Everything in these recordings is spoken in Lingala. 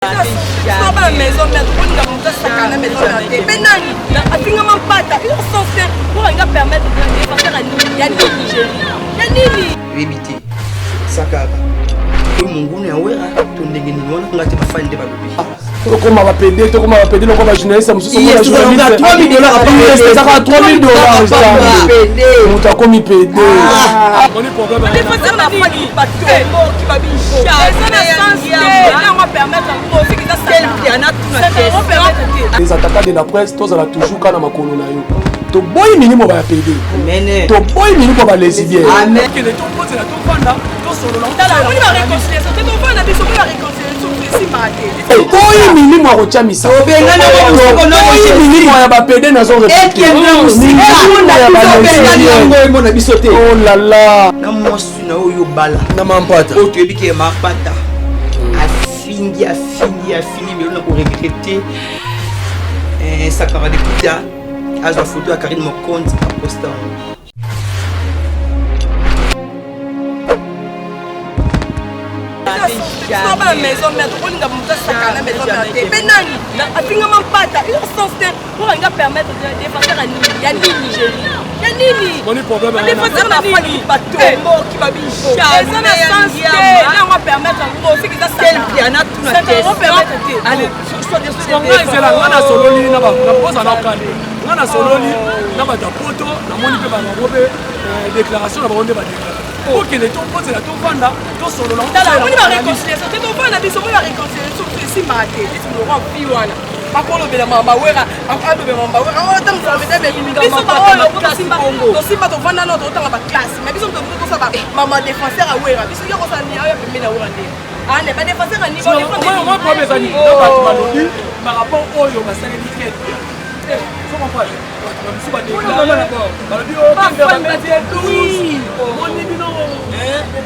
Bana maison mère tokolinga moto asakana maison mère te mpe nani afingama mpata eza sens te mpo alinga permettre défenseur ya nini ya nini oyebi te sakaka oyo monguna ya wera to ndenge nini wana nga te bafani nde balobi tokoma bapede tokoma bapede lokola bajournaliste mosusu ezaka 3000 dollars moto akomi pede Les attaquants de la presse tozala toujours kaka na makolo na yo toboyi milimo ba ya pede toboyi milimo ba lesbienne kende tokotela tovanda tosolola toboyi milimo ya kotya misaoboyi milimo ya bapede nazo mona biso te oh lala na mwasi na oyo bala na mampata oyo toyebi ke mampata afingi afingi afingi melo na koregrete eh, sakara de kuta azwa foto ya karine mokonzi aposta yango bana maison mère tokolinga moto asakana maison mère te mpe nani afingama mpata eza sens te mpo balinga permettre défenseur ya nini ya nini défenseur na nini batomboki babieza na sens te yango permettre yango soki eza permettre te nga ezela nga nasololi napoza na kani nga nasololi na bato ya poto namoni mpe bango mpe eh, déclaration na bango nde badeklare okende tokotela tovanda tosolola omoni baréconciliation te tovanda biso omoni baréconciliation esimbaka te neti laurent vi wana bakolobela mabawera alobela mabawera biso baoyo tosimba tovanda nao totanga baklasse mais biso tosala mama défenseur awera biso yo kosala nini aoya pembeni awera nde ane badéfenseur ani problème ezali na bato balobi par rapport oyo basaleli kete bato na biso badeklare balobi omoni bino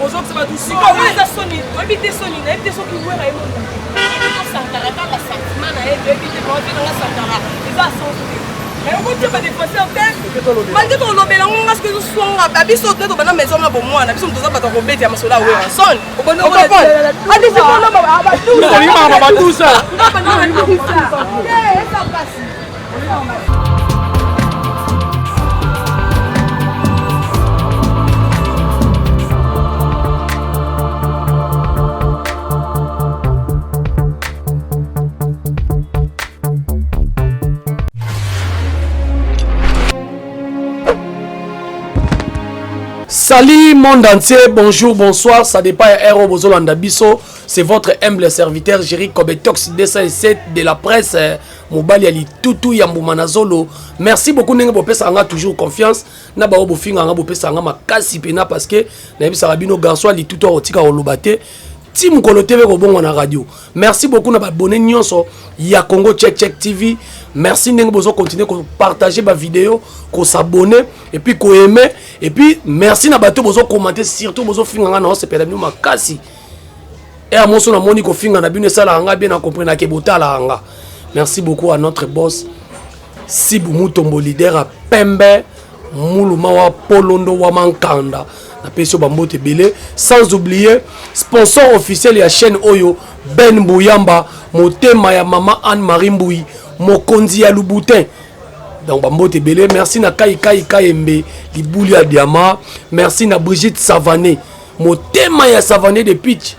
bozokisa bato sikoyo eza soni oyebi te soni nayebi te soki wera ye sankara kaka sentiment na ye toyebi te baote nanga sankara eza sens te okotia badefenseur te malgre tolobela ngo nga soki ezoswanga babiso te tobanda maison na bomwana biso moto oza bato ya kobeta ya masolo ya werrason badusa Salut monde entier, bonjour, bonsoir, ça dépend ya heure bozolanda biso, c'est votre humble serviteur Jerry Kobetox 207 de la presse mobali ya litutu ya mbuma na zolo. Merci beaucoup ndenge bopesaka nga toujours confiance na baoyo bofingaka nga bopesaka nga makasi pena parce que nayebisaka bino garçon ya litutu akotika koloba te ti mokolo te mpe kobongwa na radio. Merci beaucoup na babone nyonso ya Congo Check Check TV. Merci ndenge bozo continuer ko partager ba vidéo, ko s'abonner et puis ko aimer et puis merci na bato bozo commenter surtout bozo finga nga na osepela bino makasi. Heure moso namoni kofinga na bino esalaka nga bien na comprendre ke botalaka nga. Merci beaucoup à notre boss Sibu Mutombo leader ya pembe muluma wa polondo wa mankanda napesi yo bambote ebele sans oublier sponsor officiel ya chaîne oyo Ben Mbuyamba motema ya mama Anne Marie Mbuyi mokonzi ya Louboutin donc bambote ebele merci na kai kai kayembe libulu ya diama merci na Brigitte Savané motema ya Savané de Pitch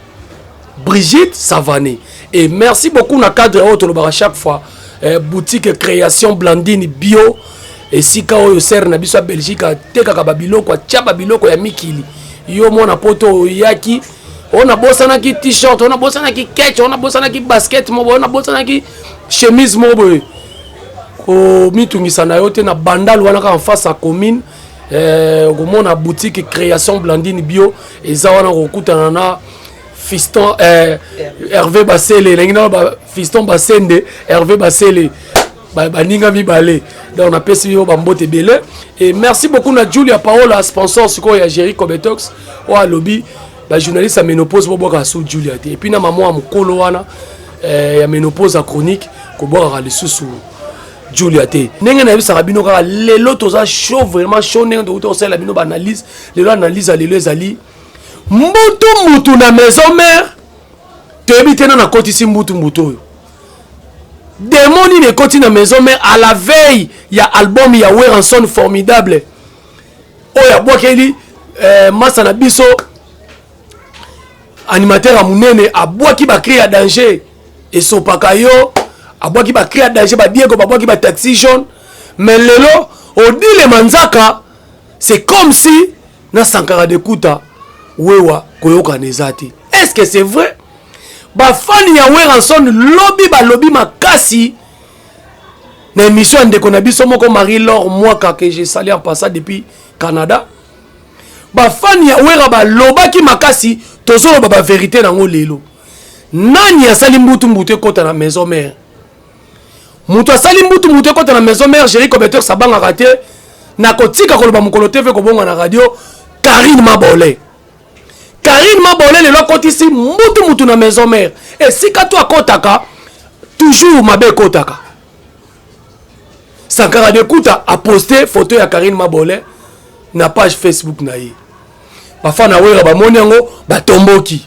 Brigitte Savané et merci beaucoup na cadre oyo tolobaka chaque fois eh, boutique création Blandine bio esika oyo sere na biso ya Belgique atekaka babiloko atya babiloko ya mikili yo mwana poto oyaki oyo nabosanaki t-shirt oyo nabosanaki ketch oyo nabosanaki basket moko oyo nabosanaki chemise moko boye komitungisa na yo te na bandal wana kaka face ya commune eh, okomona boutique création Blandine bio eza wana kokutana na fiston eh, Hervé Basele nangi na ba fiston Basende Hervé Basele baninga mibale donc napesi yo bambote ebele et merci beaucoup na Julia Paola sponsor sikoyo ya Jerry Cobetox oyo alobi bajournaliste ya ménopause bobwakaka su Julia te et puis na mama ya mokolo wana eh, ya ménopause ya chronique kobwakaka lisusu Julia te ndenge nayebisaka bino kaka lelo toza chaud vraiment chaud ndenge tokuti kosalela bino baanalyse lelo analyse ya lelo ezali mbutu mutu na maison mère. Toyebi te nani akotisi mbutu mbutu oyo. Demon nini ekoti na maison mère à la veille ya album ya Werrason formidable oyo abwakeli masa na biso animateur ya monene, abwaki ba cri ya danger, esopaka yo, abwaki ba cri ya danger, ba Diego babwaki ba taxi jaune. Mais lelo Odile Manzaka, c'est comme si na Sankara de Kuta wewa koyokana eza te. Est-ce que c'est vrai? Bafani ya Werrason lobi balobi makasi na émission ya ndeko na biso moko Marie-Laure Mwaka, que je salue en passant depuis Canada. Bafani ya Wera balobaki makasi, tozoloba bavérité nango lelo. Nani asali mbutu mbutu ekɔta na maison mère? Moto asali mbutu mbutu ekɔta na maison mère, Géri Cobeteur sabangaka te nakotika koloba mokolo te ve kobonga na radio. Karine Mabole, Karine Mabole lelo akotisi mbutu mutu na maison mère. Esika to akɔtaka toujours mabe ekɔtaka. Sankara de Kuta aposte photo ya Karine Mabole na page Facebook na ye. Bafana Wera bamoni yango, batomboki.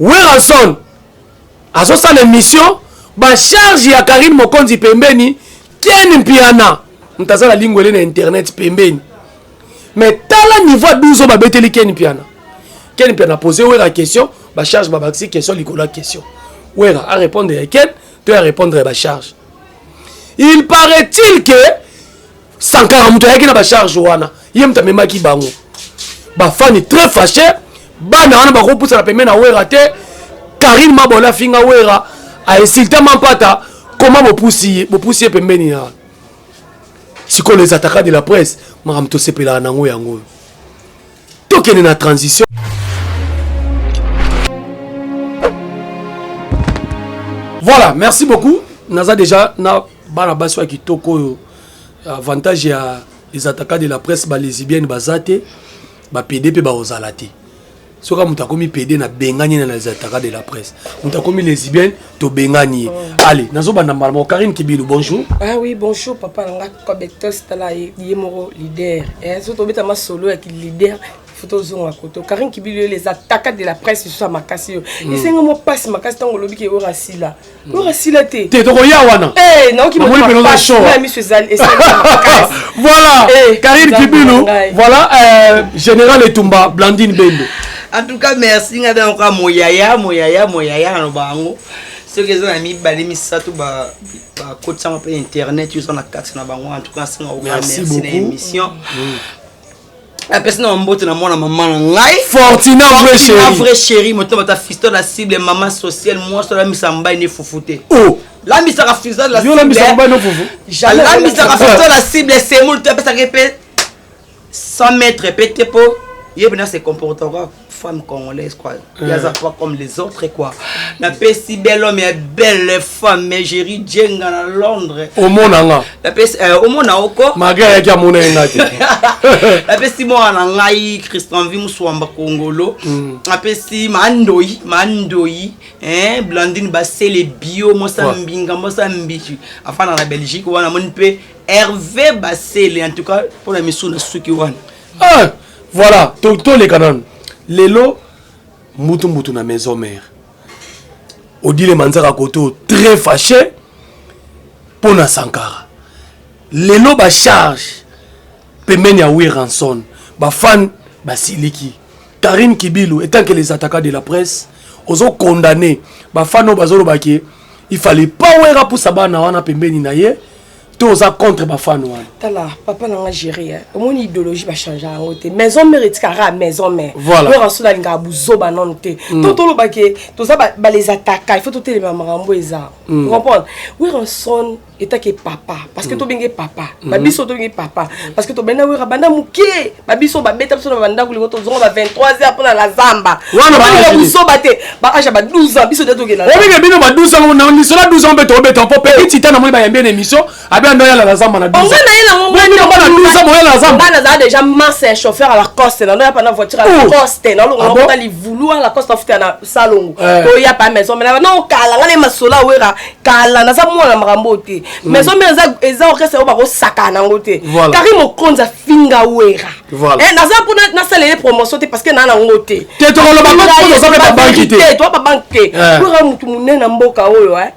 Werrason azosala émission, bacharge ya Karine Mokonzi pembeni, Ken Mpiana moto aza na lingwele na internet pembeni. Mais tala niveau ya 12 oyo babeteli Ken Mpiana. Ken Mpiana pose Wera question, bacharge babakisi question likolo ya question. Wera arépondre ya Ken to ya répondre ya bacharge. Il paraît-il que Sankara moto ayaki na bacharge wana, ye moto amemaki bango. Bafani très fâché, bana wana bakopusana pembeni na Wera te. Karine Mabole afinga Wera, ainsulte Mampata. Koma bopusi ye, bopusi ye pembeni na sikoyo. Les attaquants de la presse, makambo tosepelaka nango yango oyo. Tokende na transition. Voilà, merci beaucoup. Naza déjà na bana basi ya kitoko oyo. Avantage ya les attaquants de la presse, balesbienne baza te, bapd mpe bakozala te. Soki moto akomi pd, nabengani na les attaquants de la presse. Moto akomi lesbienne, tobengani ye. Allez, nazobanda mbala moko. Karine Kibilu, bonjour. Ah oui, bonjour papa nanga Kobetos. Tala ye moko leader. So tobeta masolo ya leader, faut tozonga koto Karine Kibilu. Yo les attaquants de la presse lisusu ya makasi oyo esenga mwa mpasi makasi ntango olobi ke oyo asila, oyo asila te. Te, tokoya wana. Naoki miso esali. Voilà, Karine Kibilu. Voilà, général Etumba Blandine Bendo. En tout cas merci. Ngai mpe moyaya moyaya moyaya naloba yango. Soki eza na mibale misato bakotisanga mpe internet, eza na kati na bango. En tout cas nasenga merci na émission. Apesi na mbote na mwana mama na ngai. Fortina, vrai chéri. Vrai chéri, moto bata fiston la cible, mama sociale, mwasi olambisa mbai ne fufu te. Oh, lambisaka fiston la cible, lambisaka mbai ne fufu. Lambisaka fiston la cible semoule te, apesaka mpe 100 mètres mpe te, mpo ye mpena se comportera femme congolaise quoi. Yaza pas comme les autres quoi. Napesi bel homme ya belle femme, Géri Djenga na Londres. Omonanga. Napesi omona oko. Malgré ayaki, amona ye nga te. Napesi mwana na ngai Christian Vi Muswamba Kongolo. Napesi Mandoi Mandoi, Blandine Basele bio mosa mbinga mosa mbiki afanda na Belgique wana. Moni mpe Hervé Basele. En tout cas mpona misu na suki wana. Ah, voilà, toleka nanu lelo mbutu mbutu na maison mère. Odile Manzaka koto très fâché mpo na Sankara. Lelo bacharge pembeni ya Werrason, bafan basiliki. Karine Kibilu, étant que les attaquants de la presse, ozocondamner bafan oyo bazolobaki il fallait pas Wera pusa bana wana pembeni na ye, to oza contre bafan wana? Tala papa nanga Géri, omoni idéologie bachange yango te. Maison mère etikaka maison mère. Voilà. Werrason alingaka buzoba nano te. To tolobake toza bales attaquants, il faut totelema makambo eza comprendre. Werrason etake papa, parce que tobenge papa babiso, tobenge papa parce que tobenda Wera banda moke. Babiso babeta biso na bandako lingo, tozonga ba 23 heures mpona la zamba. Wana balinga buzoba te. Baage ya ba 12 ans, biso te tokenda. Obenge bino ba 12 ans na lisolo 12 ans mpe tobeta mpo petit tita namoni bayambi na émission abe ando oyala na zamba na 12 ans. Onga na ye nango. Bino bana 12 ans boyala na zamba? Nga nazala déjà masse ya chauffeur à Lacoste, nando pa na voiture à Lacoste, nalongo nakota livulu à Lacoste, nafuta na salongo. Toya pa maison mais na okala nga na masolo awera kala. Naza mwana makambo te. Maison mère eza orchestre oyo bakosakana nango te. Karine Mokonzi. Afinga Wera. Voilà. Eh, naza mpona nasala ye promotion te, parce que naa nango te. Te, tokoloba ngo mpo toza mpe babanki te. Toza babanki te. Wera mutu monene na mboka oyo. Wera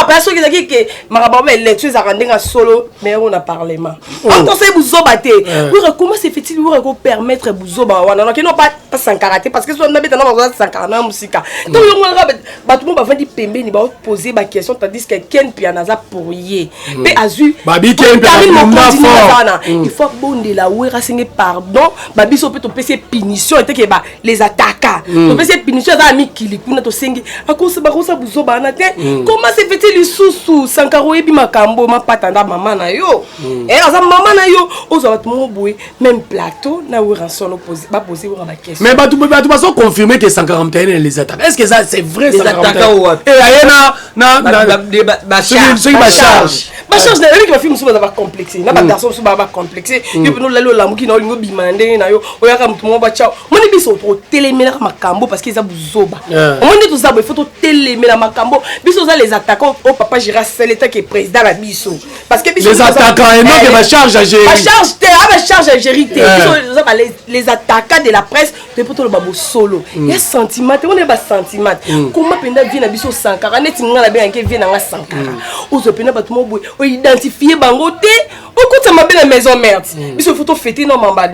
mpe, soki ezalaki ke makambo ya baélection ezalaka ndenge ya solo, mais yango na parlement antosali buzoba te. Wera, comment se fait-il Wera kopermettre buzoba wana? Nakeno pa Sankara te, parce que so nabeta na bakoza Sankara na mosika. Ntango yango wana, bato mo bavandi pembeni, baopose baquestion, tandis que Ken Piana aza pour ye mpe azwi. Babi Ken Piana Karine abunda Mokonzi fort. wana, il faut abondela Wera, asenge pardon. Babiso mpe topesi ye punition eteke ba les ataka, topesi ye punition, aza na mikili kuna. Tosengi bakosa buzoba wana te. Comment se fait-il lisusu, Sankara, oyebi makambo mapata nda mama na yo? Eh, aza mama na yo, ozwa bato moko boye même plateau na Werrason, bapose Wera baquestion. Mais bato bazo confirmer que Sankara moto aye na les attaques. Est ce que ça, c'est vrai? Les Sankara attaques moto wapi? Eh, aye na soki bacharge. Bacharge na yoki, bafille mosusu baza bacomplexe, na bagarçon mosusu baza bacomplexe. Yo mpena olali, olamuki na olingi obima na ndenge na yo, oyaka motu moko batya. Omoni, biso totelemelaka makambo parce que eza buzoba. Omoni nde toza boye, faut totelemela makambo. Biso oza les attaquants oyo papa Gira sele etake président na biso, parce que biso Les attaquants et non que bacharge à gérer. Bacharge te, a bacharge à gérer te. Biso oza les attaquants de la presse, toyepo toloba bosolo ya sentiment te. Wana basentiment te. Koma mpenza vie na biso Sankara, neti nga nabengaki vie na nga Sankara, ozwa mpenza bato moko boye, oidentifie bango te, okota mabe na maison merde. Biso faut tofete na mamba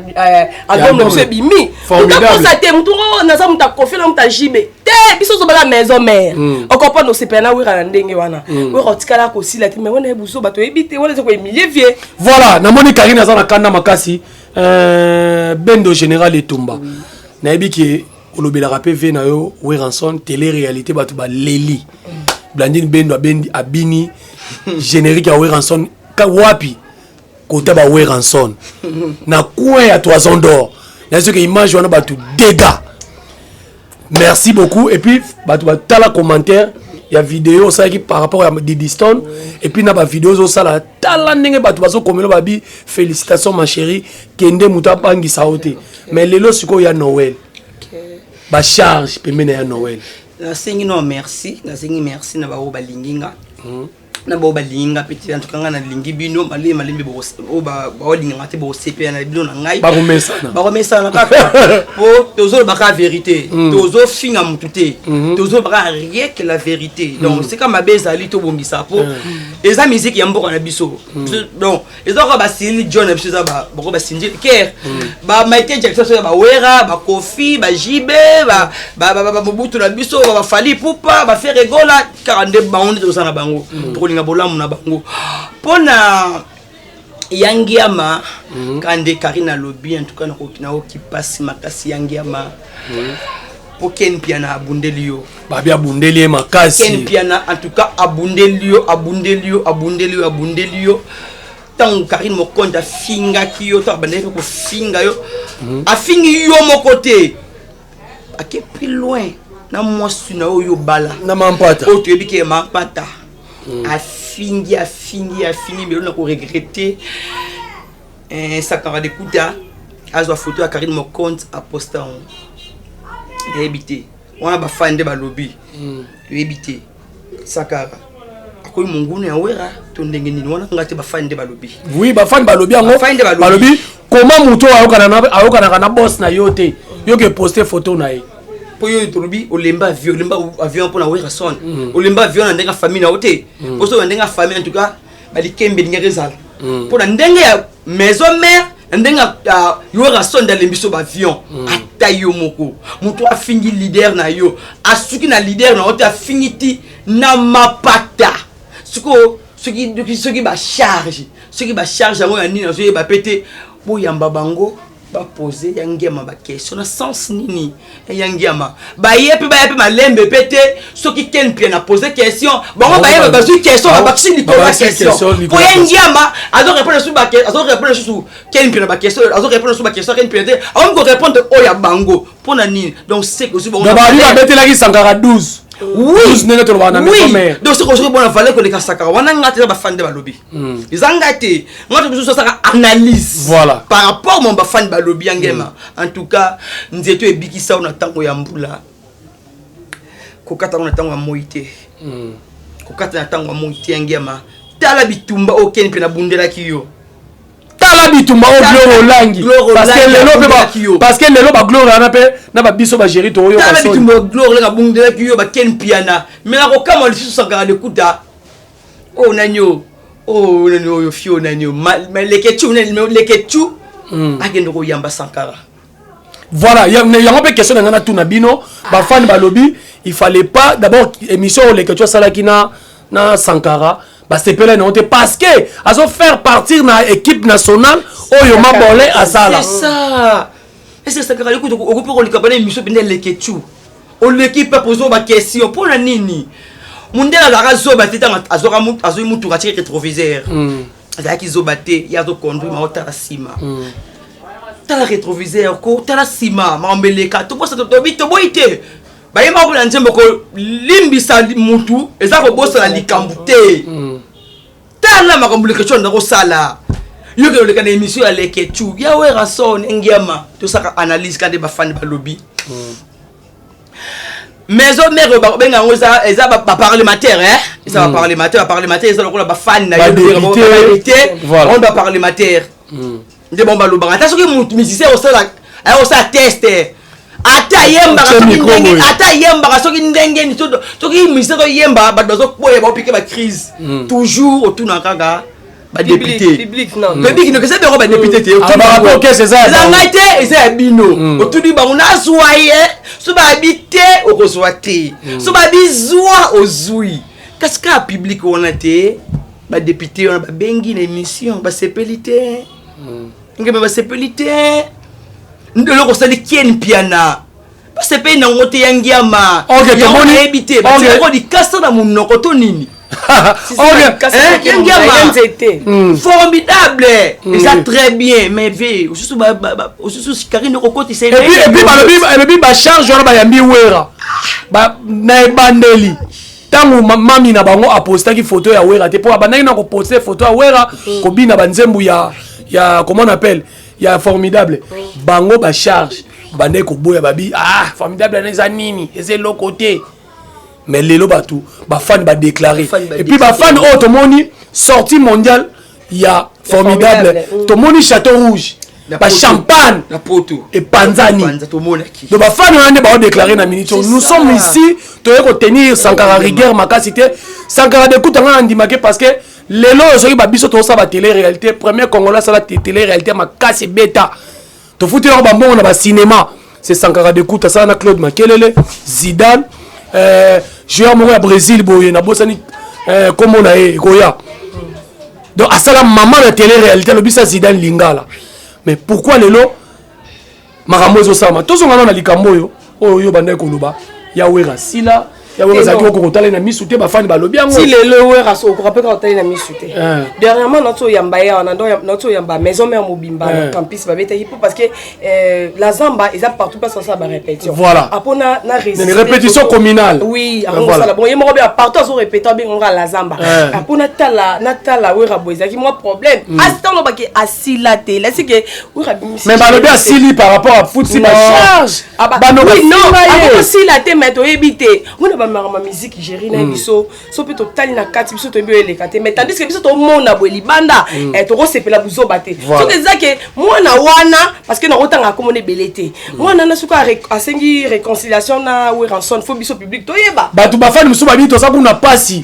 album na biso ebimi. Formidable. Otakosa te, motu ngo naza moto akofi na moto ajibe te. Biso ozobala maison mère, ocomprendre, osepela na Wera na ndenge wana. Wera otikala kosila te, mais wana ye buso bato oyebi te, wana eza kohumilie vie. Voilà, namoni Karine aza na kanda makasi. Bendo général Etumba, nayebi ke olobelaka mpe ve na yo Werrason. Télé réalité, bato baleli Blandine Bendo abendi, abini générique ya Werrason wapi kota ba Werrason na coin ya Toison d'Or. Nayebi soki image wana, bato dégâts. Merci beaucoup. Et puis bato batala commentaire ya video osalaki par rapport ya Didi Stone, et puis na bavideo ozosala, tala ndenge bato bazokomela, babi félicitation ma chérie, kende moto abangisa yo te. Mais lelo sikoyo ya Noël, bacharge pembeni ya Noël. Nasengi no merci, nasengi merci na baoyo balingi nga, na bao balingi nga mpe te. En tout cas, nga nalingi bino malembe malembe. Oyo baolinganga te, bokosepela na bino na ngai. Bakomesana. Bakomesana kaka, po tozolobaka vérité, tozofinga motu te, tozolobaka rien que la vérité. Donc seka mabe ezali, tobongisa, po eza musique ya mboka na biso. Donc eza kaka basili John na biso, eza bako basindi ker ba Michael Jackson, so ya bawera, bakofi, bajibe, bamobutu na biso, baFally Ipupa, baFerre Gola, kaka nde bango nde toza na bango, tokolinga bolamu na bango. Mpona Yangiama kaka nde Karine alobi, en tout cas naoki mpasi makasi. Yangiama, po Ken Piana abundeli yo. Babi abundeli ye makasi. Ken Piana, en tout cas, abundeli yo, abundeli yo, abundeli yo, abundeli yo. Ntango Karine Mokonzi afingaki yo, ntango abandaki mpe kofinga yo, afingi yo moko te, ake plus loin na mwasi na oyo bala. Na Mampata. Oyo toyebi ke Mampata afingi, afingi, afingi. Melo na koregrete. Sankara de Kuta azwa photo ya Karine Mokonzi, aposta yango, nayebi te. Wana bafani nde balobi, toyebi te. Sankara akomi mongunu ya Wera to ndenge nini? Wana nga te, bafani nde balobi. Oui, bafani balobi yango. Bafani nde balobi. Balobi koma moto oyo ayokanaka na boss na yo te, yo ke poste photo na ye. Mpo yo tolobi olemba avion, olemba avion mpona Werrason, olemba avion na ndenge ya famille na yo te. Mpo soki na ndenge ya famille, en tout cas balikembe elingaki ezala mpo na ndenge ya maison mère, na ndenge ya Werrason nde alembi so baavion. Ata yo moko moto afingi leader na yo, asuki na leader na yo te, afingi ti na mapata. Sikoyo soki bacharge, soki bacharge yango ya nini, azoyeba pe te. Boyamba bango, bapose ya Ngiama baquestion na sens nini ya Ngiama. Baye mpe, baya mpe malembe mpe te. Soki Ken Pie na pose question, bango bayeba, bazwi question, babakisi likolo ya question, po ye Ngiama azorépondre su, azorépondre susu Ken Pie na baquestion, azorépondre su baquestion Ken Pie te, akomi korépondre oyo ya bango. Mpo na nini? Donc seke ozwi bango, babetelaki Sankara 12. Oui. Ndenge tolobaka na maison mère. Donc soki ozwi bona valeur koleka Sankara wana, nga te, eza bafani nde balobi, eza nga te. Nga te, biso osaka analyse par rapport mo bafani balobi. Ya Ngema, en tout cas, nzete ebikisa oyo na ntango ya mbula, kokata yango na ntango ya moi te, kokata na ntango ya moi te. Ya Ngema, tala bitumba oyo Ken mpe nabundelaki yo. Tala. Tala bitumba oyo Gloire Olangi, parce que lelo mpe, parce que lelo bagloire wana mpe na babiso bagéri toyoka. Tala bitumba Gloire Olangi abundelaki yo, baken Piana. Mais nakokamwa lisusu, Sankara Lekuta oyo nani, oyo nani, oyo fio nani, Leketu, Leketu akende koyamba Sankara. Voilà, yango mpe question na ngai natuna bino. Bafani balobi il fallait pas d'abord émission oyo Leketu asalaki na Sankara. Basepela nango te parce que azo faire partir na équipe nationale oyo Mabole asala. C'est ça. Est ce que Sankara Lekuta okoki koleka bana émission mpenza? Leketu oleki mpe pozo baquestion mpo na nini? Mundele azalaka zoba te. Ntango azwi mutuka, atiki rétroviseur, azalaki zoba te. Ye azoconduire, ma otala nsima, tala rétroviseur ko tala nsima, makambo eleka. Tobosa, toboyi te. Bayembaka mpona nzembo kolimbisa mutu eza kobosana likambo te. Tala makambo Leketu anda kosala. Yoke oleka na émission ya Leketu ya Werason Ngiama, tosaka analyse ka nde bafani balobi. Maison Mère, babenga yango eza baparlementaire, eza baparlementaire. Baparlementaire eza lokola bafani na yo, badéputé, bango baparlementaire nde bango balobaka. Ata soki mutu musicien osala, ayakosala test, ata ayembaka soki ndenge, ata ayembaka soki ndenge nini, soki musicien toyemba, bato bazoboya, baopike bacrise. Toujours otuna kaka badéputé, public noki eza bango badéputé te, eza ngai te, eza ya bino. Otuni bango, nazwa ye, so babi te, okozwa te, so babi zwa, ozwi. Kasi kaka public wana te, badéputé wana babengi na émission, basepeli te. Ngeme basepeli te. Eloko osali Ken Piana, basepeli nango te. Ya Ngiama, nayebi te, batiako likasa na monoko to nini. Ngiama, formidable, eza très bien, mais ve osusu Karine okokotisa. Et puis balobi bacharge wana bayambi Wera na ebandeli. Ntango mami na bango apostaki photo ya Wera te, mpo abandaki na koposte photo ya Wera kobina banzembu ya, comment on appelle, ya Formidable, bango bacharge bandaki koboya, babi: "Ah, Formidable wana eza nini? Eza eloko te." Mais lelo bato bafani badéclaré. Et puis bafani oyo tomoni sortie mondiale ya Formidable, tomoni Château Rouge, bachampagne epanzani. Donc bafani wana nde baodéclaré na minute. Nous sommes ici, toye kotenir Sankara rigueur makasi te. Sankara Dekuta, nga nandimake parce que lelo oyo soki babiso tozosala batélé réalité, premier Congolais asala télé réalité makasi, ebeta, tofuti yango bambongo na bacinéma, c'est Sankara Dekuta. Asala na Claude Makelele, Zidane, joueur moko ya Brésil boye, nabosani kombo na ye, ekoya. Donc asala mama na télé réalité, alobisa Zidane lingala. Mais pourquoi lelo makambo ezosalama? Tozonga na likambo oyo bandaki koloba ya Wera. Sila ya Wera ezalaki oko kotala na misu te, bafani balobi yango. Ti lelo Wera okoka mpe kaka otali na misu te. Dernièrement nauti oyamba ye awa, nauti oyamba Maison Mère mobimba na campus, babetaki mpo parce que la Zamba eza partout place osala barépétition. Apo na répétition communale. Oui, akosala bon ye moko mpe partout azorépéte, abengonga la Zamba. Apo natala Wera boye, ezalaki mwa problème. Asitango bake asila te, lasike Wera. Mais balobi asili par rapport à futi bacharge. Akosila te, mais toyebi te. Mona bamaka musique, géri na biso, so mpe totali na kati, biso toyebi oyo eleka te. Mais tandis que biso tomona boye libanda, tokosepela buzoba te. Soki eza ke mwana wana, parce que nakotanga komona ebele te, mwana wana soki asengi réconciliation na Werrason, faut biso public toyeba. Bato bafani mosusu babi toza kuna pasi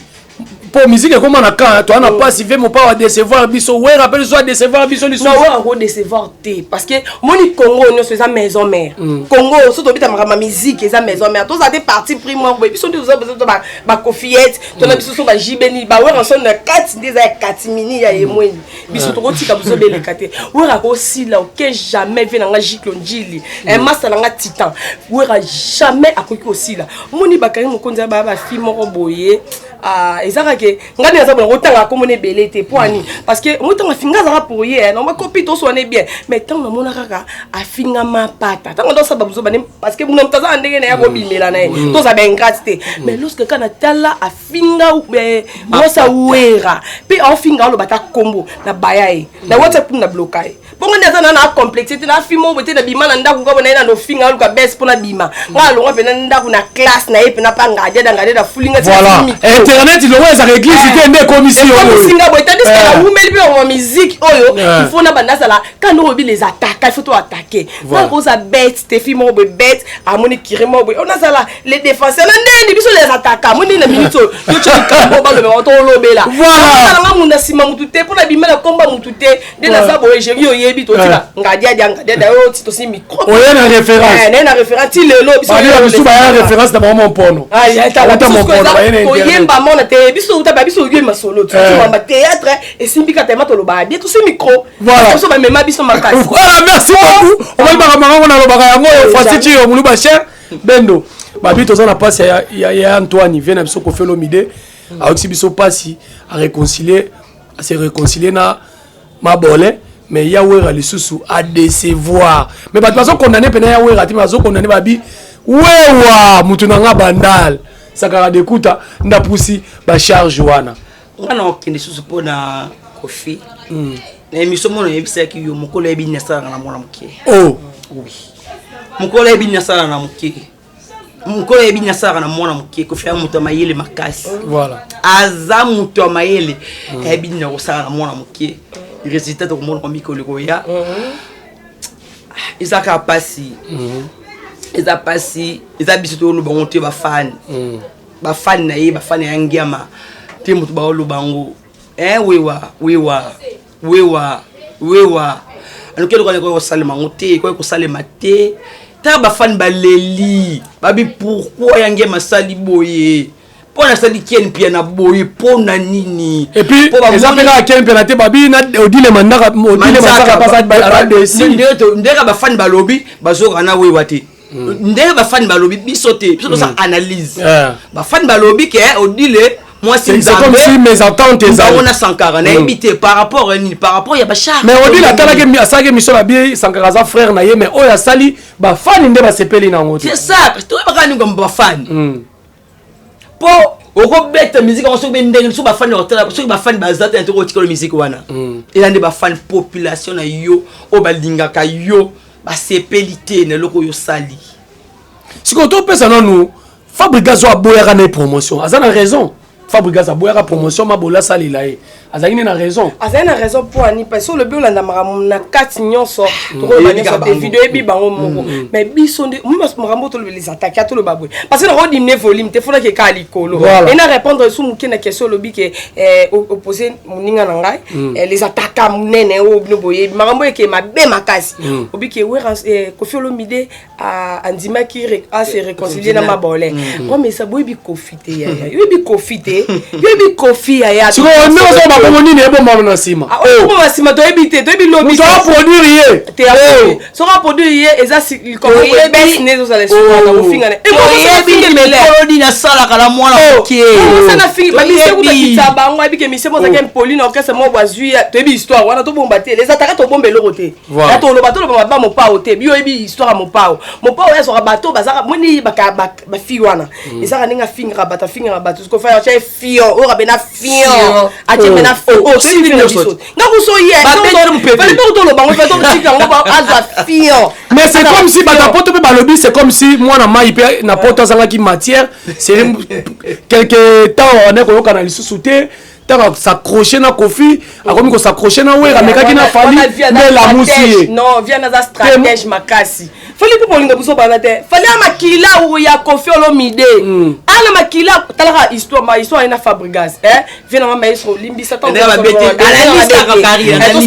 mpo musique ekóma na camp, toza na pasi ve mopa adécevoir biso, Wera mpe lisusu adécevoir biso lisusu. Non, Wera kodécevoir te, parce que moni Congo nyonso eza Maison Mère. Congo so tobeta makambo ya musique, eza Maison Mère. Tozala te parti pris moko boye. Biso nde toza besoin bakofiete, tona biso so bajibeni baWerason na kati nde eza ya katimini ya yemweni. Biso tokotika biso beleka te. Wera kosila oke jamais ve nanga Giklo Njili, masa nanga titan. Wera jamais akoki kosila. Moni bakangi mokonzi ya baya bafi moko boye, eza kaka ngai nde naza bona kotanga komona ebele te. Po ani? Parce que motanga afinga azalaka pour ye normal, kopi toswana bien. Mais ntango namona kaka afinga mapata, ntango ndosala babuzoba ne, parce que muna moto aza na ndenge na ye akobimela na ye, toza baingrate te. Mais lorsque kaka natala afinga mwasi Wera mpe aofinga, aloba ta kombo na baya ye na WhatsApp, na bloka ye. Mpongo nde aza na complexe te, na fimo boye te, na bima na ndako ngabo na ye na nofinga, aluka bese mpo na bima. Nga alongwa mpena ndako na classe na ye mpena pa ngadiada ngadiada fulinga. Voilà, internet longo ezaka église te, nde ekomisi yo. Ekomisi nga boye, tandis que nawumeli mpe bango musique oyo. Il faut na banda azala quand olobi les attaques, il faut to attaquer. Nga koza bête te, fille moko boye bête, amoni kiri moko boye, on azala les défenseurs na ndeni, biso les attaquants. Amoni na minute oyo totya likambo, balobela, tolobela. Nga munda nsima mutu te, mpona bima na komba mutu te. Nde naza boye, Géri, oyebi, totika ngadiadia ngadiadia oyo ti tosi micro. Oye na référence. Naye na référence ti lelo. Biso baya référence na bango mompono. Toyemba mona te, biso uta ba biso oyemba solo, toyemba théâtre, esimbi kaka tema, tolobaka bien, tosi micro, biso bamema biso makasi. Voilà, merci beaucoup. Omoni makambo yango nalobaka yango oyo, Francis Tio Moluba cher bendo babi. Toza na mpasi ya Antoine vie na biso. Koffi Olomide ayokisi biso mpasi, aréconcilier, ase réconcilier na Mabole, mais ya Wera lisusu adécevoir. Mais bato bazokondane mpena ya Wera te, mais bazokondane babi wewa mutu na nga Bandal Sakara Dekuta ndapusi bacharge wana. Nga na okende susu mpona Kofi na émission mona oyebisaki yo, mokolo oyebi nini asalaka na mwana moke. Oh. Oui, mokolo oyebi nini asalaka na moke, mokolo oyebi nini asalaka na mwana moke. Kofi ya moto ya mayele makasi. Aza moto ya mayele, ayebi nini akosala na mwana moke. Résultat tokomona mikolo ekoya. Eza kaka mpasi, eza mpasi, eza biso toloba ngo te, bafani, bafani na ye, bafani ya Ngiama te, moto baoloba ngo. Wewa wewa wewa wewa, aluki eloko ekoki kosalema ngo te, ekoki kosalema te. Tala, bafani baleli, babi pourquoi ya Ngiama asali boye, mpo nasali Ken Pia na boye, mpo na nini? Et puis eza mpe kaka Ken Pia te, babi na Odile Mandaka, Odile Manzaka. Ndenge bafani balobi, bazoka na wewa te. Ndenge bafani balobi, biso te, biso tosala analyse. Bafani balobi ke Odile mwasi nzambe na Sankara, nayebi te par rapport ya nini, par rapport ya bachar. Mais Odile atalaki, asalaki émission na bi Sankara aza frère na ye, mais oyo asali, bafani nde basepeli nango te. C'est ça, toyebaka nini bafani, mpo okobeta musique yango soki be ndenge soki bafani bakotala, soki bafani baza te, tokotikala musique wana. Eza nde bafani, population na yo oyo balingaka yo, basepeli te na eloko oyo osali. Sikoyo topesa nanu Fabrigas oyo aboyaka na ye promotion, aza na raison. Fabrigas aboyaka promotion, Mabola asalela ye, azalaki nde na raison. Azali na raison mpo ani? Parce olobi olanda makambo na kati nyonso, tokoloba nyonso te, video eyebi bango moko. Mais biso nde makambo tolobela, ezataki atoloba boye parce que nakodimine volume te, fonaki eka likolo e na répondre esu moke na question. Olobi ke opose moninga na ngai, les ataka monene oyo bino boyebi makambo eke mabe makasi. Obi ke Kofi Olomide andimaki ase réconcilier na Mabole. Omesa boyebi Kofi te, yaya, yoyebi Kofi te, yoyebi Kofi, yaya. Sikoyo nde ozo bakongo nini ebombama na nsima? Oboma nsima, toyebi te, toyebi lobi. Moto aproduire ye. Te, soki aproduire ye, eza likambo nde ezozala esuwana kofingana. Oyebi nasalaka na mwana moke. Bamisekutakita bango, ayebi ke mise mozalaki impoli na orchestre moko bazwi. Toyebi histoire wana, tobomba te, ezataka tobomba eloko te. Ya toloba, toloba maba Mopao te. Bio oyebi histoire ya Mopao. Mopao oyo azwaka bato bazaka moni bafille wana, ezaka ndenge afingaka bato, afingaka bato. Sikofa atya fion oyo abena fion, atie mena biso nga kuso ye toloba ngo, totika ngo azwa fion. Mais c'est comme si bato ya poto mpe balobi, c'est comme si mwana mai mpe na poto azangaki matière. C'est quelque temps wana koyokana lisusu te. Ntango s'accroche na Kofi, akomi kos'accroche na Wera, amekaki na Fali nde lamusi ye. Non, vian aza stratège makasi. Fali mpo bolingo biso bana te. Fali ya makila ya Kofi Olomide, ana makila. Talaka histoire, ma histoire ye na Fabrigas, vie nanga maestro, limbisa tosa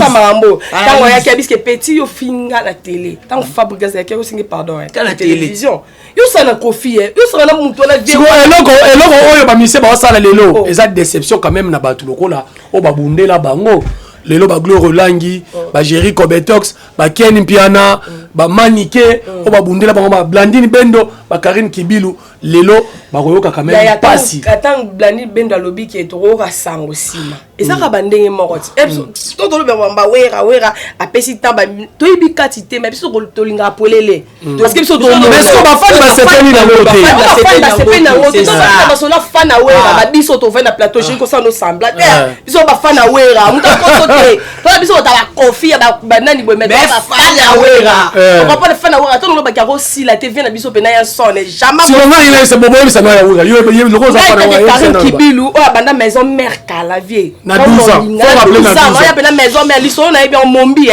makambo. Ntango ayaki abiske petit yo finga na télé, ntango Fabrigas ayaki akosingi pardon na télévision, yosala na Kofi, ye yosala na motu wana. Eloko, eloko oyo bamise baosala lelo eza déception quand même na bato lokola oyo babundela bango lelo, bagloire Olangi, bagéri Cobetox, baken Mpiana. Bamanike oyo babundela bango, ba Blandine Bendo, bakarine Kibilu, lelo bakoyoka quand même mpasi. Ata Blandine Bendo alobi ke tokoyoka sango nsima, ezaka bandenge moko ti to tolobi bawera wera apesi ntan, toyebi kati te, mais biso tolingaka polele parce que biso bafani basepeli nango te. Bafani basepeli nango te. Tozali fan na Wera, babiso tovai na plateau jeri kosala no semblant te. Biso bafan na Wera, moto akoso te mpona biso kotala Kofi ya banani boye, mais bafan ya Wera, okomprendre, fan na Wera to nolobaki akosila te vie na biso mpena ya sone jamais. Boyebisa ya Wera. Karim Kibilu oyo abanda Maison Mère kala, vie. Na 12 ans. Oya mpena Maison Mère, lisolo nayebi yango mombi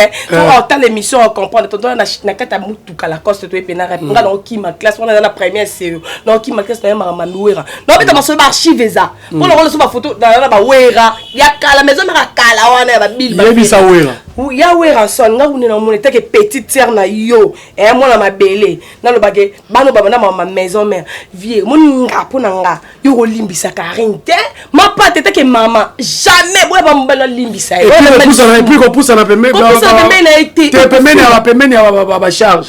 otala émission, ocomprendre. Tonton na kati ya mutuka Lacoste, toye mpena rep nga naokima classe wana, eza na première seyo, naokima classe, nayembaka Mami Wera, naobeta masolo, baarchive eza mpona kolo so bafoto na bawera ya kala, Maison Mère ya kala wana ya babili. Yebisa Wera. Ya Wera son nga kuna namona etake petite sœur na yo, mwana mabele. Nalobake bana babanda mama Maison Mère, vie moni nga mpo na nga yo kolimbisa Karine te, mapate etake mama, jamais boya bamobali nalimbisa ye. Et puis kopusana pembeni na ye te. Pembeni ya bacharge.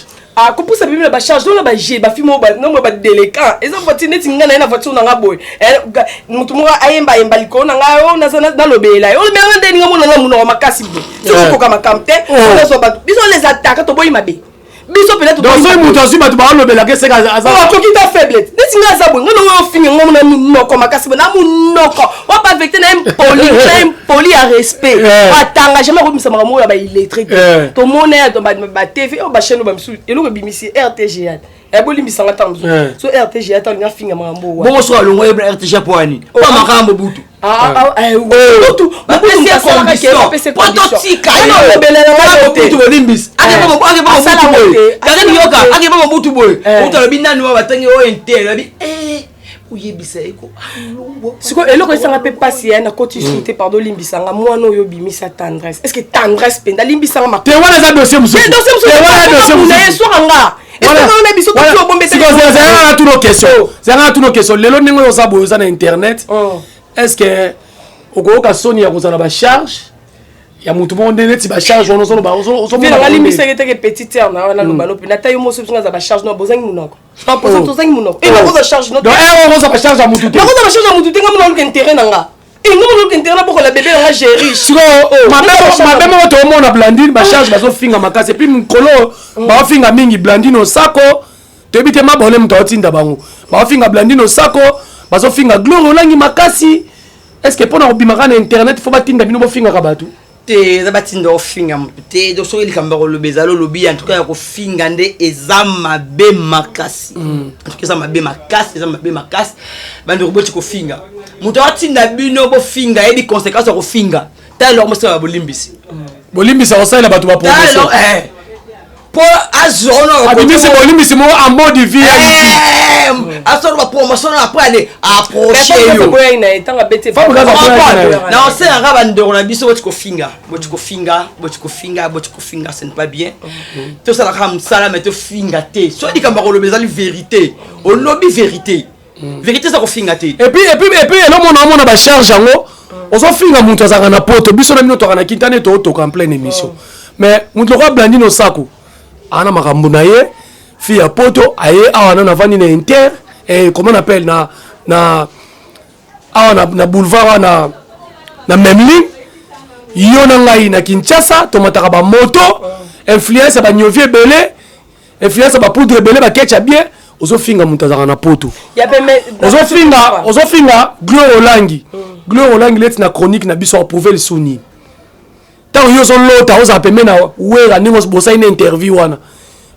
Kopusa pembeni na bacharge nona baje bafilme oyo badélinquant, eza voiture neti ngai na ye na voiture na nga boye, motu moko ayembayemba likolo na ngai oyo nalobela ye, olobela nde ninga mona nga monoko makasi boye, soki okoka makambo te, ozwa bato biso les ataka, toboyi mabe biso mpena. Soki moto azwi bato balobelaka, eseka. Akoki ta faible neti ngai aza boye, ngai nango ofinga ngo na monoko makasi boye, na monoko wa bavecte na impoli, na impoli ya respect, atanga jamais akobimisa makambo oyo ya baillettré te. Tomona ya batv oyo, bachaîne oyo bamisusu, eloko ebimisi RTGA, bolimbisanga ntango mosusu so RTGA ntango olinga finga makambo. Bongo soki alongo yebela RTGA po ani po makambo butu. Po totika yo bolimbisi, yoka akeba mobutu boye, mobutu alobi nani wa batangi oyo intel, alobi oyebisa ye ko. Sikoyo eloko esanga mpe mpasi ya nakoti su te, pardon, limbisanga, mwana oyo obimisa Tendresse, est ce que Tendresse mpenza, limbisanga. Te, wana eza dossier mosusu. Dossier mosusu na ye swaka nga. Zalaka tuno question, zalaka tuno question. Lelo ndenge oyo oza boye, oza na internet, est ce que okoyoka soni ya kozala bacharge ya motu moko nde neti bacharge wana ozoloba? Alimbisaki teke petite sœur na wana, loba no mpe nata yo moso, biso nga aza bacharge no, bozangi monoko, tozangi monoko, nakoza charge. Okoza bacharge ya motu te. Nakoza bacharge ya motu te. Nga mona oluka intérêt na nga, nga mona oluka intérêt na bokola bébé na nga Géri. Sikoyo mabe moko toomona, Blandine, bacharge bazofinga makasi, et puis mikolo baofinga mingi Blandine Osako, toyebi te mabone moto aotinda bango baofinga Blandine Osako, bazofinga Gloire Olangi makasi. Est ce que mpona kobimaka na internet faut batinda bino bofingaka bato? Te, eza batinda ofinga motu te. Donc soki likambo ya koloba ezali, olobi. En tout cas ya kofinga nde eza mabe makasi. En tout cas eza mabe makasi, eza mabe makasi. Bandeko, boti kofinga. Moto atinda bino bofinga, ayebi conséquence ya kofinga. Ta eloko mosala, bolimbisi. Bolimbisa kosalela bato bapromotion. Mpo azwa. Abimisi bolimbisi moko en mode vie. Asala bapromotion na après ale approche yo. Na oselaka bandeko na biso, boti kofinga, boti kofinga, boti kofinga, boti kofinga, ce n'est pas bien. Tosalaka mosala, mais tofinga te. Soki likambo ya koloba ezali vérité, olobi vérité. Vérité eza kofinga te. Et puis elomona omona bacharge yango, ozofinga moto azalaka na poto, biso na bino toka na kintane, tootoka en pleine émission, mais moto lokola Blandine Osako ana makambo na ye, fille ya poto, aye awa nano avandi na inter, comment on appelle, na awa na boulevard awa na Memling. Yo na ngai na Kinshasa tomataka bamoto, influence ya baniovi ebele, influence ya bapoudre ebele, baketch ya bien. Ozofinga moto azalaka na poto, ozofinga Gloire Olangi. Gloire Olangi leti na chronique na biso approuve lisusu nini? Ntango yo ozolota ozala pembe na Wera, ndenge bosali na interview wana,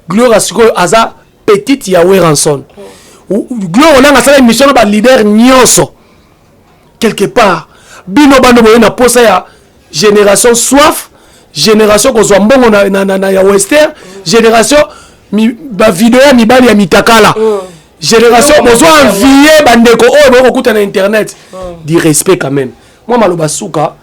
Gloire sikoyo aza petite ya Werrason. Gloire Olangi asala émission na baleader nyonso quelque part. Bino bano boye na posa ya génération soif, génération kozwa mbongo na ya western, génération bavideo ya mibali ya mitakala, génération bozwa envie bandeko oyo boye kokuta na internet. Du respect quand même. Mwa maloba suka.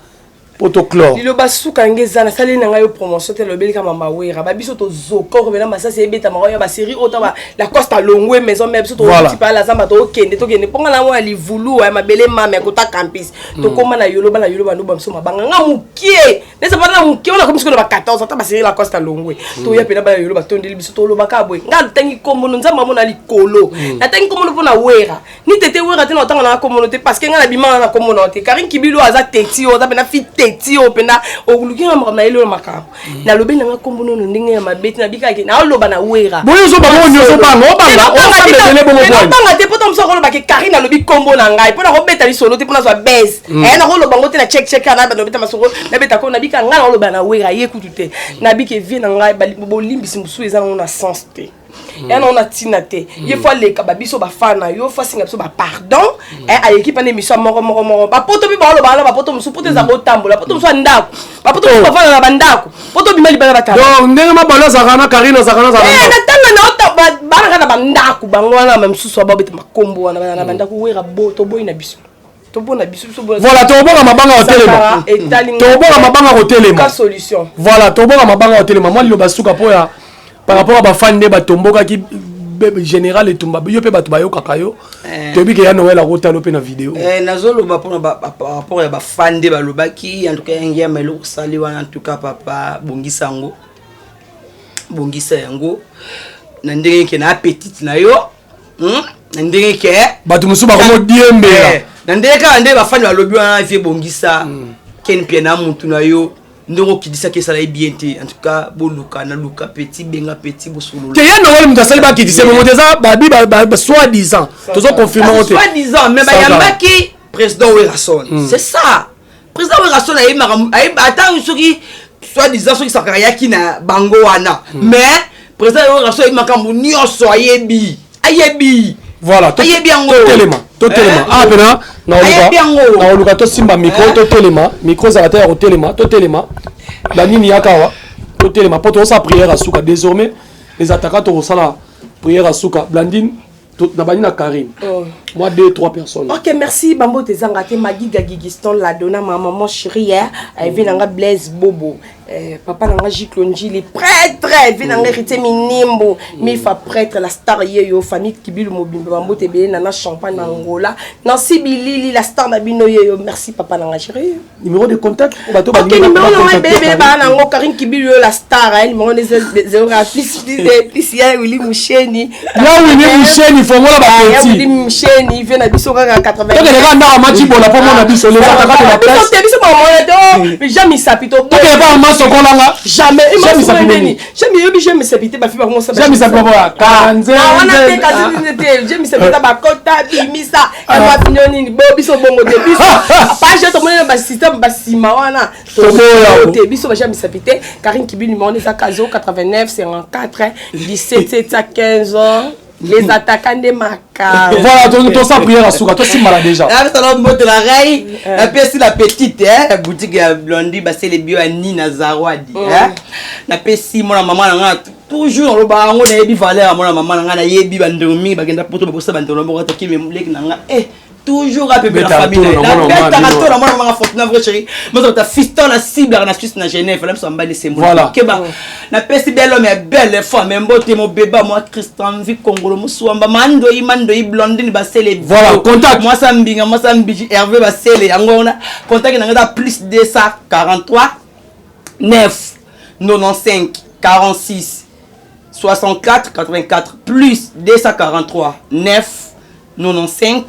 Po to clore. Liloba suka nge eza nasaleli na ngai yo promotion te, lobeli kaka mama Wera. Ba biso tozoka okobela masasi ebetamaka oyo basérie oyo ta la Coste alongwe maison mère, biso tokoti pa la zamba, tokende tokende mponga na mwa livulu ya mabele mame ya kota campus. Tokóma na yolo, bana yolo bando biso mabanga nga mokie nesa bana mokie wana komi sikoyo na ba 14 ata basérie la Coste alongwe, toya mpena bana yolo batondeli biso. Tolobaka boye, nga natangi kombono Nzambe amona likolo, natangi kombono mpo na Wera ni tete Wera te, na otanga nanga kombono te, parce que nga nabimanga na kombono te. Karine Kibilo aza teti oyo, aza mpena fi teti oyo mpena oluki nga makambo na ye lelo, makambo nalobi nanga kombono no ndenge ya mabe te, nabikaki naoloba na Wera. Boye ozobanga oyo nyonso, obanga obanga osambelele bongo bwani. Obanga te, mpo ta mosu akolobake Karine alobi kombo na ngai mpo nakobeta lisolo te, mpo nazwa bese nakoloba ngo te na check check na bando beta masoko nabeta ko nabika. Ngai nakoloba na Wera, ye kutu te. Nabiki vie na ngai, bolimbisi mosusu eza nango na sens te, ya nango na ntina te. Ye fo aleka babiso bafana, yo fo asenga biso bapardon. Aleki mpana émission moko moko moko, bapoto mpe baoloba wana, bapoto mosusu poto eza botambola, poto mosusu ya ndako, bapoto mosusu bafanda na bandako, poto bima libala batala. Donc ndenge mabalo azalaka na Karine, azalaka na azalaka na ntanga na banaka na bandako bango wana, misusu babeta makombo wana na bandako Wera bo toboyi na biso, tobona biso biso. Voilà, tokoboka mabanga kotelema, tokoboka mabanga kotelema. Solution. Voilà, tokoboka mabanga kotelema. Mwa liloba suka mpo ya par rapport a bafani nde batombokaki général Etumba, yo mpe bato bayokaka yo, toyebi ke ya Noel akotala mpe na video. Nazoloba mpona par rapport ya bafani nde balobaki. En tout cas, yangi ya eloko osali wana, en tout cas papa, bongisa yango, bongisa yango na ndenge ke na petite na yo, Na ndenge ke bato mosusu bakomodiembela. Na ndenge kaka nde bafani balobi wana, vie bongisa ken pia na mutu na yo, ndenge okidisaki esala ye bien te. En tout cas, boluka naluka petit, benga petit, bosolola. Te, ya Noel moto asali bakitise bongo te, eza babi soi disant, tozoconfirme ngo te. Soi disant, mais bayambaki président Werason, c'est ça. Président Werason ayebi makambo, ata soki soi disant soki Sakara ayaki na bango wana, mais président Werason ayebi makambo nyonso, ayebi, ayebi. Voilà. Ayebi yango. Totelema, totelema. Ah, pena Ayebi yango. naoluka tosimba micro, totelema. Micro ezala te ya kotelema, totelema. Banini yaka awa, totelema mpo tozosala prière ya suka. Désormais les attaquants, tokosala prière ya suka. Blandine na bani na Karine, moi deux trois personnes. Ok, merci. Bambote ezanga te, Magiga Gigiston Ladona, ma maman chérie, evi nanga Blaise Bobo, papa nanga Giclo Njili prêtre, evi nanga Héritier Minimbo Mifa prêtre, la star yeyo, famille Kibilu mobimba, bambote ebele. Nana Champagne na Angola, Nancy Bilili, la star na bino yeyo. Merci, papa nanga chérie. Numéro de contact bato. Ok, numéro nanga ebele ebele baa nango, Karine Kibilu yo la star, numéro ne 0 plus plus plus ya Willy Musheni. Ya Willy Musheni, fongola. Ya Willy Musheni, vie na biso kaka 80. Tokende kaka ndako Macibola mpo mona biso les attaquants de la presse. Te, biso bamona te, Jean Misapi to. Tokende pa mama sokolanga. Jamais. Jean Misapi nini? Jean yobi, Jean Misapi te, bafi bango. Jean Misapi baboya kanze. Wana te, kasi te, Jean Misapi ta bakota bimisa mapinyo nini bo biso bongo te. Biso page tomoni na basystème basima wana te, biso bajean Misapi te. Karine Kibi, numéro ezaka 089 54 17 715. Les attaquants nde makambo. Voilà, tosa prière asuka, tosimbala déjà. Napesala mbote na ngai, napesi la petite boutique ya Blondi Basele bio ya Nina Zawadi. Napesi mwana mama na ngai, toujours naloba yango, nayebi valeur ya mwana mama na ngai, nayebi bandeko mingi bakenda poto, babosa bandeko na moko ataki leki na ngai toujours apepe na famille, nabetaka to na mwana manga Fortuna, vrai chéri, mozota fiston na cible na Suisse na Genève, na biso ambali sembo keba. Napesi bel homme ya belle femme mbote, mobeba mwa Christian Vi Kongolo Mosuamba Mandoi Mandoi Blondine Basele. Voilà, contact. Mwasa mbinga, mwasa mbiji, Hervé Basele yango wana. Contact na ngai eza plus 243 9 95 46 64 84, plus 243 9 95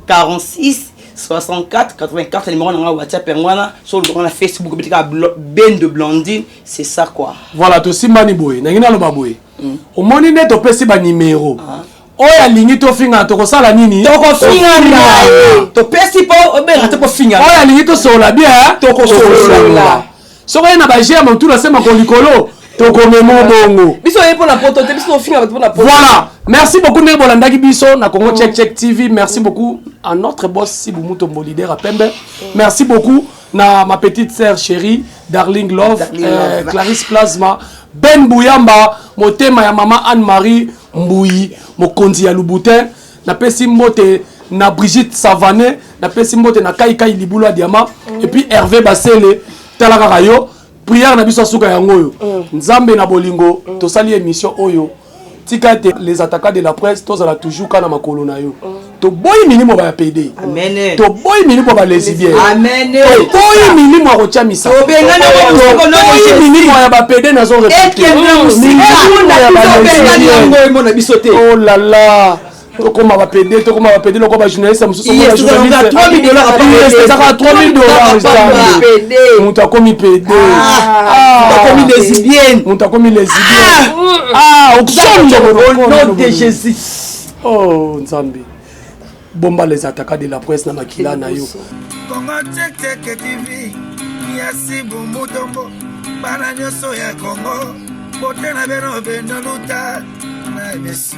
46 64 84, numéro na nga WhatsApp yango wana. So olobaka na Facebook, obetika Ben de Blandine, c'est ça quoi. Voilà, tosimbani boye, nangi naloba boye, omoni nde topesi banimero oyo alingi tofingana, tokosala nini? Tokofingana, topesi mpo obenga te kofingana. Oyo alingi tosolola bien, Tokosolola. Soki oye na baje ya motuna asemako likolo, tokomema bongo. Biso oye mpo na poto te, biso tofinga bato mpo na poto. Voilà, merci beaucoup ndenge bolandaki biso na Congo Check Check TV. Merci beaucoup à notre boss Sibu Mutombo, leader à Pembe. Merci beaucoup na ma petite sœur chérie Darling Love, Darling Love. Clarisse Plasma, Ben Bouyamba, motema ya mama Anne-Marie Mbuyi, mokonzi ya Louboutin. Napesi mbote na Brigitte Savané, napesi mbote na Kai Kai Libulu ya Diamant, et puis Hervé Basele. Tala kaka yo, prière na biso asuka yango oyo. Nzambe na bolingo, tosali émission oyo, tika ete Les Attaquants de la Presse tozala toujours kaka na makolo na yo. Toboyi milimo ba ya pédé. Amen. Toboyi milimo ba lesbienne. Amen. Toboyi milimo ya kotia misako. Tobengani yango mosiko no Toboyi milimo ya bapédé, nazo Ekende mosika. Milimo ya Tobengani yango, balesbienne. emona biso te. Oh là là, tokóma bapédé, tokóma bapédé lokola bajournaliste mosusu. Yes, tozalaka 3000 $ à part. Ezaka 3000 $. Pédé. Moto akomi pédé. Akomi lesbienne. Moto akomi lesbienne. Ah, Au nom de Jésus. Oh Nzambe, bomba Les Attaquants de la Presse na makila na yo. Kongo Teketeke TV, yasi bumutombo, bana nyonso ya Kongo, bote na beno beno luta na émission.